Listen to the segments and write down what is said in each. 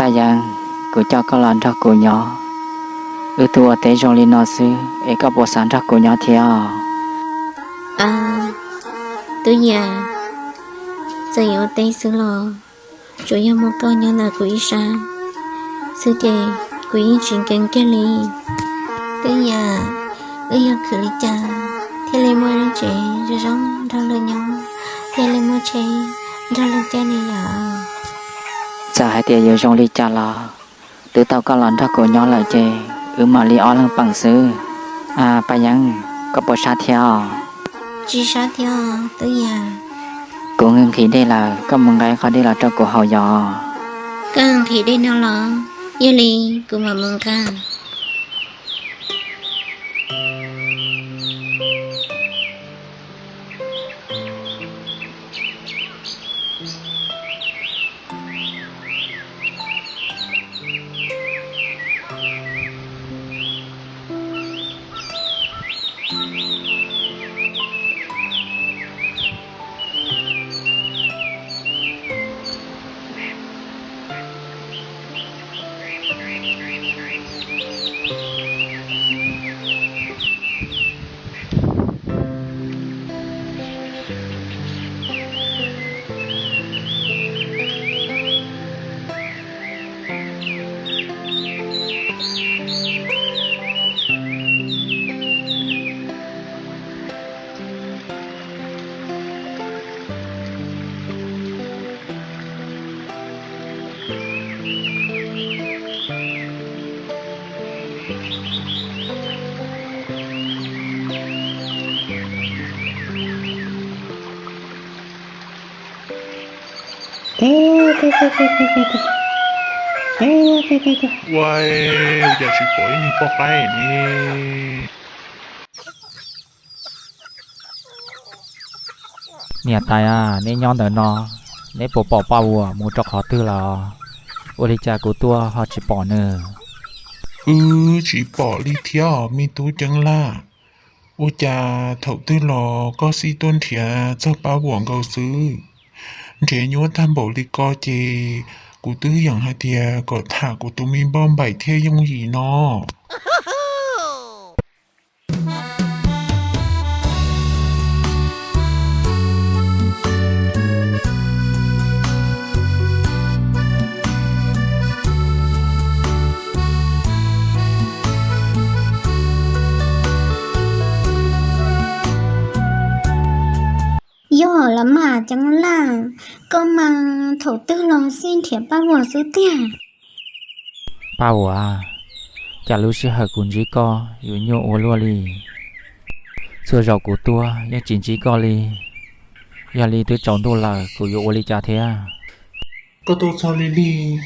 Paj Yeeb, kuv coj koj los nrog kuv nyob, wb tuaj ua teb zoo li no xwb es koj puas xav nrog kuv nyob thiab? Tub Yaj, txawm yuav ua teb xwb los tsuas yog muaj koj nyob ntawm kuv ib sab xwb ces kuv yeej tsis nkees kiag li. Tub Yaj, wb yuav khwv li cas thiaj li muaj lub tsev zoo zoo nrog luag nyob, thiaj li muaj tsheb nrog luag caij ne yom? Txawm hais tias yuav zoo li cas los twb tau koj los nrog kuv nyob lawm ces wb mam li ob leeg peem xwb. Paj Yeeb, koj puas sab thiab os? Tsis sab thiab os Tub Yaj. Kuv nqhis dej lawm, koj mus nqa qhov dej los rau kuv haus yom. Koj nqhis dej no los, yog li kuv mam mus nqa. Ua cas tsis pom ib niag poj qaib ne? Niam tais, neb nyob ntawm no, neb puas pom Paj Vuam mus rau qhov twg lawm? Ua li cas kuv tuaj ho tsis pom nws? Wb tsis pom li thiab os me tub Ceeb Laj. Ua cas thaum twg los koj xij tuaj nrhiav txog Paj Vuam nkaus xwb? Nrhiav nyuaj tag npaum li ko ces kuv twb yeem hais tias kom tham kuv tus me npauj npaim thiaj yooj yim no. Yog los mas Ceeb Laj, koj mas thaum twg los xij nrhiav Paj Vuam xwb tiag. Paj Vuam, cas lub sij hawm kuv ntsib koj yuav nyuaj ua luaj li. Txhua zaus kuv tuaj yeej tsis ntsib koj li. Yog li twb tsaus ntuj lawm kuv yuav ua li cas thiab? Koj tuaj txog lig lig,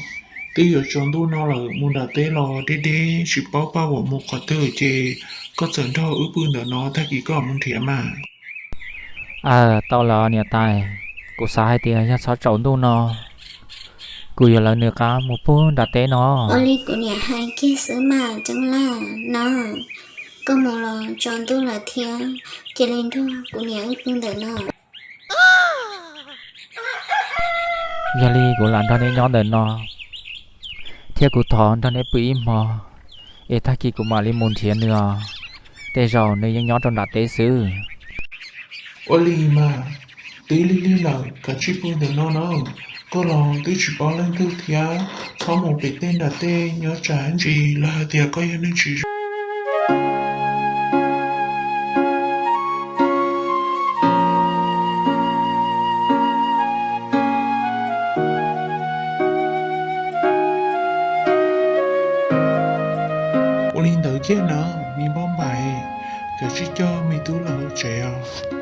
twb yuav tsaus ntuj no lawm, mus nram teb los deb deb tsis paub Paj Vuam mus qhov twg ces koj txawm nrog wb pw ntawm no, tag kis koj mus nrhiav mas. Aw, tau lawm niam tais, kuv xav hais tias yog txhob tsaus ntuj no kuv yuav lawv nws qab mus puag nram teb no. Ua li kuv niam hais kiag xwb mas Ceeb Laj na, koj mus los tsaus ntuj lawm thiab, cia li nrog kuv niam wb pw ntawm no. Yog li kuv lam nrog neb nyob ntawm no, thiab kuv thov nrog neb pw ib hmo, es tag kis kuv mam li mus nrhiav nws os. Tej zaum nws yeej nyob rau nram teb xwb. Ua li mas, twb lig lig lawm kav tsij pw ntawm no na, koj los twb tsis paub leej twg thiab, txhob mus pem tej nram tej nyob tsam ntsis lawv hais tias koj yog neeg tsis zoo. Ua li ntawd kiag na, me npauj npaim, kav tsij coj me tub los hauv tsev os.